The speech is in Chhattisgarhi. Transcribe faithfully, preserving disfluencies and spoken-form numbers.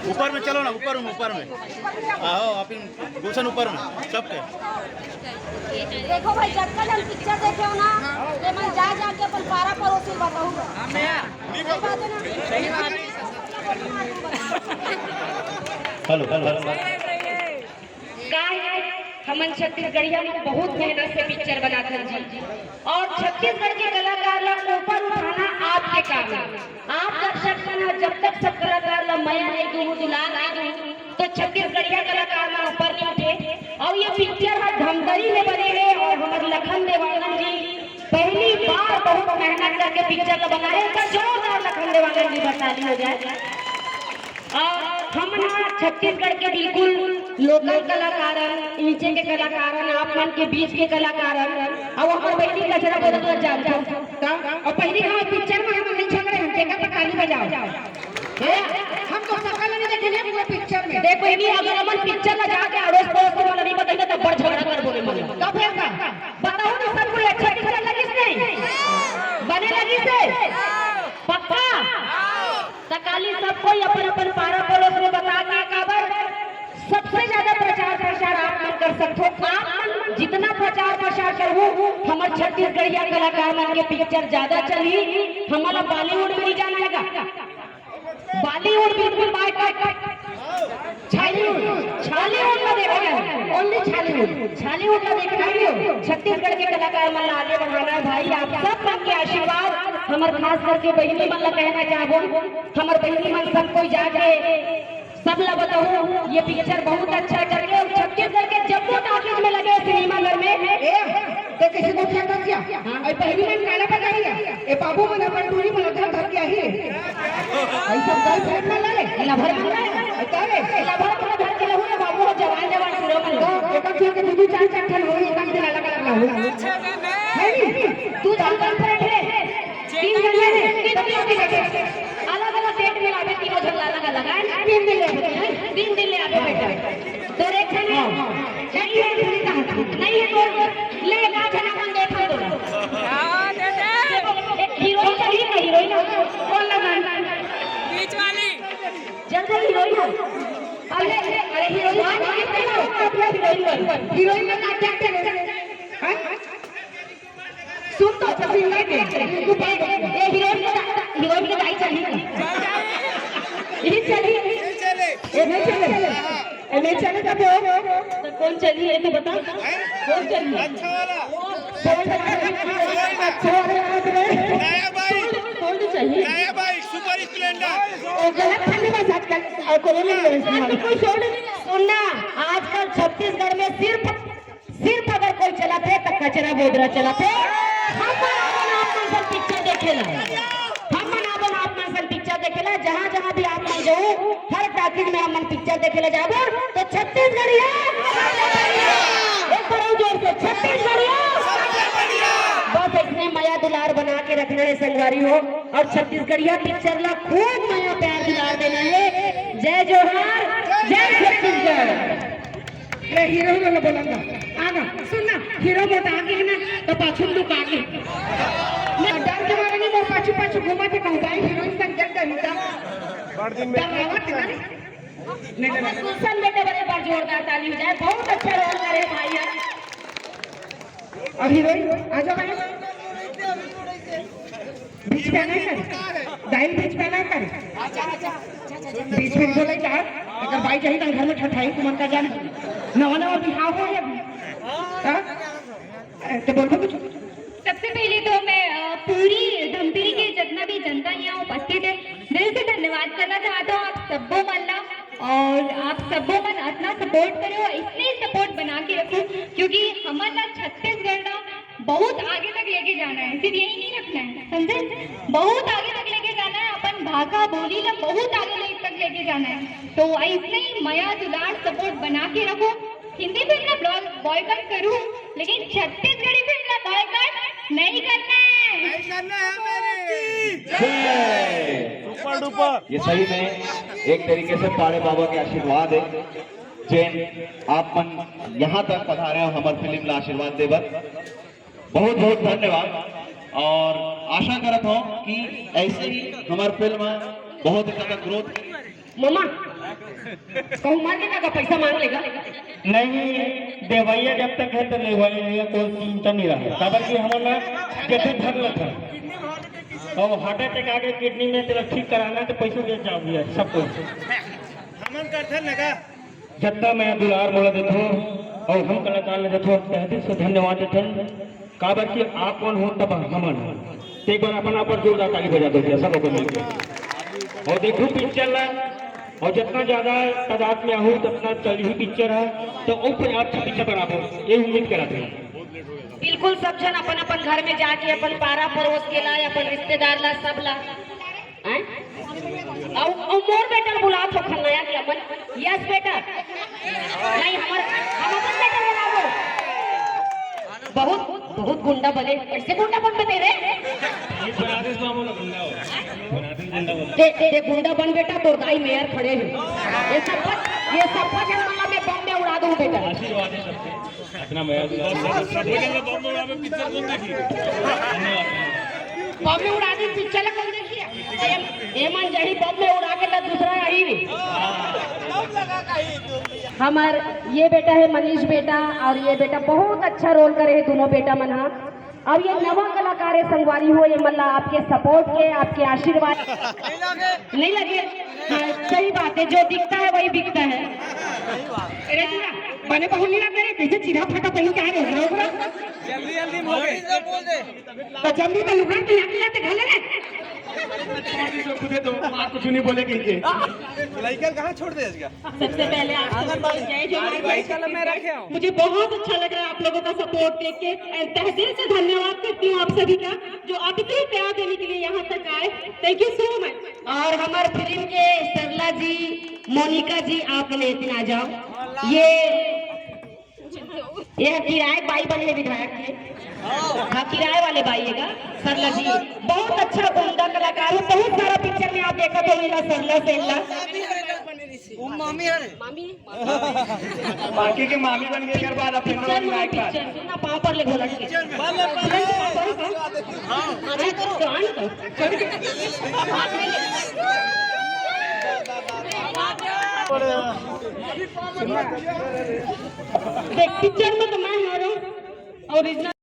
ऊपर में चलो ना, ऊपर में, ऊपर में। आओ, आप इन गुलशन ऊपर में, सबके। देखो भाई, जतका जन पिक्चर देखे हो ना, ते मन जा जाके अपन पारा पड़ोसी ल बताहू। सही बात है ना? Hello, hello, hello. का है, हमन छत्तीसगढ़िया में बहुत मेहनत से पिक्चर बनाथन जी, और छत्तीसगढ़ के कलाकार ला ऊपर उठाना आपके काम है। आप दर्शक मन ह जब तक सब कलाकार ला मया नहीं दूहू, दुलार नहीं दूहू, तो छत्तीसगढ़िया कलाकार मन ऊपर नहीं उठे। और ये पिक्चर ह धमतरी में बने हे और हमर लखन देवांगन जी पहली बार बहुत मेहनत करके पिक्चर ला बनाए। एक बार जोरदार लखन देवांगन जी बर ताली हो जाए। और हमन ह छत्तीसगढ़ के बिल्कुल लोकल कलाकार हन, नीचे के कलाकार हन, आप मन के बीच के कलाकार हन, और हमर बहिनी कचरा बोलत ला जानथन। का? और पहली हमर पिक्चर में हमन नहीं झगड़े हन, तेकर पर ताली बजाओ। हैं? हम तो सकल नहीं देखे नहीं पूरे पिक्चर में। देखो, इन्हीं अगर हमन पिक्चर ला जाके अड़ोस पड़ोस के वाला नहीं बताइए, तो बड़ झगड़ा कर बोले मन। तब फिर का? बताओ ना, सब कोई अच्छा पिक्चर लगिस नहीं? बने लगिस हे? पक्का? त काली सब कोई अपन अपन पारा पड़ोस में बता के, काबर सबसे ज्यादा प्रचार प्रसार आप मन कर सकथो। आप मन जितना प्रचार प्रसार करहू, हमर छत्तीसगढ़िया कलाकार मन के पिक्चर ज्यादा चलही। हमला बॉलीवुड में नहीं जाना हे गा, बॉलीवुड बिल्कुल बायकॉट। छॉलीवुड, छॉलीवुड ला देखना है, only छॉलीवुड, छॉलीवुड ला देखना है। छत्तीसगढ़ के कलाकार मन ला आगे बढ़ाना है भाई। आप सब मन के आशीर्वाद, हमर खास करके बहिनी मन ला कहना चाहबो, हमर बहिनी मन सब कोई जाके सब ला बताहू, ये पिक्चर बहुत अच्छा करके, और छत्तीसगढ़ के जम्मो टॉकीज में लगे सिनेमा घर में। ए, ते किसी को क्या कर दिया? हाँ। अरे पहली मन काला पता ही है। ए बाबू मन अपन टूरी मन धर धर के आई है। ऐसा गर्लफ्रेंड मन ला रे, लवर मन ला रे। अरे का रे? ए लवर मन धर के लहू रे बाबू, जवान जवान हीरो मन। तो एक एक के दू दू चार चार ठन होई, एक एक दिन अलग अलग लहू। है नी? तू चार गर्लफ्रेंड है। तीन जने हैं, तीन जने हैं। अलग-अलग डेट में आबे, तीनों झन ला अलग-अलग, हैं? तीन दिन ले आबे, हैं? तीन दिन ले आबे बेटा। तोर एक झन है? नहीं है, नहीं है, नहीं है तोर। ले, एक आध झन अपन देख लो। एक हीरोइन चाहिए ना, हीरोइन? कौन लगाए? बीच वाली। जल्दी हीरोइन हो। अरे, अरे, हीरोइन, हीरोइन, हीरोइन में क्या, क्या, क्या, हैं? सुन तो, अच्छा, सुन ले के। तू बात, ये हीरोइन के दा-, हीरोइन के दाई चली। ये चली। ये नहीं चले। ये नहीं चले तब वो। तो कौन चली है, तू बता। कौन चली? अच्छा वाला। सोल्ड वाला। अच्छा वाला याद रहे। नया बाइक। सोल्ड, सोल्ड चाहिए। नया बाइक, सुपर स्प्लेंडर। वो गलत फंदे में साथ कर, और कोई नहीं है इसमें। कोई सोल्ड नहीं है। सुनना, आजकल छत्तीसगढ़ में सिर्फ सिर्फ अगर कोई चलत हे, त कचरा बोदरा चलत हे। हमन अपन आप मन सन पिक्चर देखेला, हमन अपन आप मन सन पिक्चर देखेला। जहाँ जहाँ भी आप मन जाऊ, हर टॉकीज में हमन पिक्चर देखेला जाबो, तो छत्तीसगढ़िया, एक बार और जोर से, छत्तीसगढ़िया। बस इतने मया दुलार बना के रखना है संगवारी हो, और छत्तीसगढ़िया पिक्चर ला खूब मया प्यार दुलार देना है। जय जोहार, जय छत्तीसगढ़। अरे हीरो हीरो ला बोलंगा। आ ना, सुन ना, हीरो मोटा आगे है ना, तो पाछू लुका के। मैं डर के मारे नहीं, मैं पाछू पाछू घूमा थे, कहूँ भाई हीरोइन संग जग गई था। डरावत ना। नहीं, नहीं, नहीं। गुलशन बेटे बड़े बार जोरदार ताली हो जाए, बहुत अच्छा रोल करे भाई यार। और हीरोइन, आ जाओ भाई। बीच में नहीं कर, दाई बीच में नहीं कर। बीच में बोले का, अगर भाई जाही तो घर में ठठाई, तुमन का जान। नवा नवा बिहाव हो अभी। हाँ? तो बोल कुछ। सबसे पहले तो मैं, अ, पूरी धमतरी के जितना भी जनता यहाँ उपस्थित है, दिल से धन्यवाद करना चाहता हूँ आप सब्बो मन ला। और आप सब्बो मन इतना सपोर्ट करो, इतने सपोर्ट बना के रखो, क्योंकि हमन ला छत्तीसगढ़ ना बहुत आगे तक लेके जाना है, सिर्फ यही नहीं रखना है, समझे? बहुत आगे तक लेके जाना है, अपन भाषा बोली ला बहुत आगे ले-, तक लेके जाना है। तो ऐसे ही मया दुलार सपोर्ट बना के रखो। हिंदी फिल्म ला ब्लॉ-, बॉयकॉट करूँ, लेकिन छत्तीसगढ़ी फिल्म ला बॉयकॉट नहीं करना है। नहीं करना है मेरी। जय। Super duper. ये सही में एक तरीके से पाड़े बाबा के आशीर्वाद है, जेन आप मन यहाँ तक पधारे हो हमर फिल्म ला आशीर्वाद दे बर। बहुत बहुत धन्यवाद। और आशा करत हूँ कि ऐसे ही हमार फिल्म बहुत ज्यादा ग्रोथ। ममा, कहूँ मर के का पैसा मांग लेगा? नहीं, देवैया जब तक है तो लेवैया, कोई चिंता नहीं रहा। काबर कि हमन ला जैसे धर लेथन। और हार्ट अटैक आके किडनी में तेला ठीक कराना है तो पैसा दे जाओगे सब कुछ। हमन करथन ना का? जतना मया दुलार मोला देथो और हम कलाकार ला देथो, तहे दिल से धन्यवाद देथन। काबर कि आप मन हो तब हमन हो। तो एक बार अपन आप पर जोरदार ताली बजा दो भैया, सब लोग मिलकर। और देखो पिक्चर ला, और जितना ज्यादा तादाद में आहू, उतना चलही पिक्चर है, तो और कोई अच्छा पिक्चर बनाबो, ये उम्मीद करत हन। बिल्कुल, सब झन अपन अपन घर में जाके अपन पारा पड़ोस के ला, अपन रिश्तेदार ला, सब ला, हैं? अउ, अउ मोर बेटा ल बुलात हो खन्नया के अपन। यस बेटा। नहीं, हमर, हम अपन बेटा ल बुलाबो। बहुत, बहुत गुंडा बने। कैसे गुंडा बन बने रे? ये बनारस बाबू ना गुंडा हो। बनारस गुंडा बन। ते, ते गुंडा बन बेटा, तोर दाई मेयर खड़े हे। ये सब, ये सब झन मन ला मैं बम में उड़ा दूं बेटा। आशीर्वाद है सबके। इतना मया। बम में उड़ा दे पिक्चर कौन देखी? बम में उड़ा दे पिक्चर कौन देखी? ए, ए मन जही बम में उड़ा के त दूसरा आही नहीं। हमार ये बेटा है मनीष बेटा, और ये बेटा बहुत अच्छा रोल करे है दोनों बेटा मन हा। अब ये नवा कलाकार है संगवारी हो, ये मन ला आपके सपोर्ट के, आपके आशीर्वाद नहीं लगे। हाँ, सही बात है, जो दिखता है वही बिकता है। अरे पूरा बने बहु नहीं लग रहे, कैसे चिरा फटा पहन के आ रहे हो? जल्दी जल्दी में हो गए। तो जल्दी तो लुगड़ा पहना के लाते घर ले। छोड़ दीजिए, खुदे तो माँ कुछ नहीं बोले कहीं के। लड़का कहाँ छोड़ दे इसका? सबसे पहले आप सबको जय जोहार। भाई कलम में रखे हो। मुझे बहुत अच्छा लग रहा है आप लोगों का सपोर्ट देख के, and तहे दिल से धन्यवाद करती हूँ आप सभी का, जो आप इतने प्यार देने के लिए यहाँ तक आए। Thank you so much। और हमारे फिल्म के सरला जी, मोनिका जी, आप लोग इतना आ जाओ। ये, ये किराए बाई बने विधायक के। हाँ, किराए वाले बाई है का? सरला जी बहुत अच्छा उम्दा कलाकार है, बहुत सारा पिक्चर में आप देखा तो मिला सरला सेल्ला। वो मामी है रे। मामी? बाकी के मामी बन के एकर बाद अब फिर पिक्चर में, नायक बन। पिक्चर सुन ना, पाँव पर ले भोला के। पिक्चर में, पिक्चर में। हाँ, हाँ, तो आन तो। देख, पिक्चर में तो मैं हीरो, ओरिजिनल।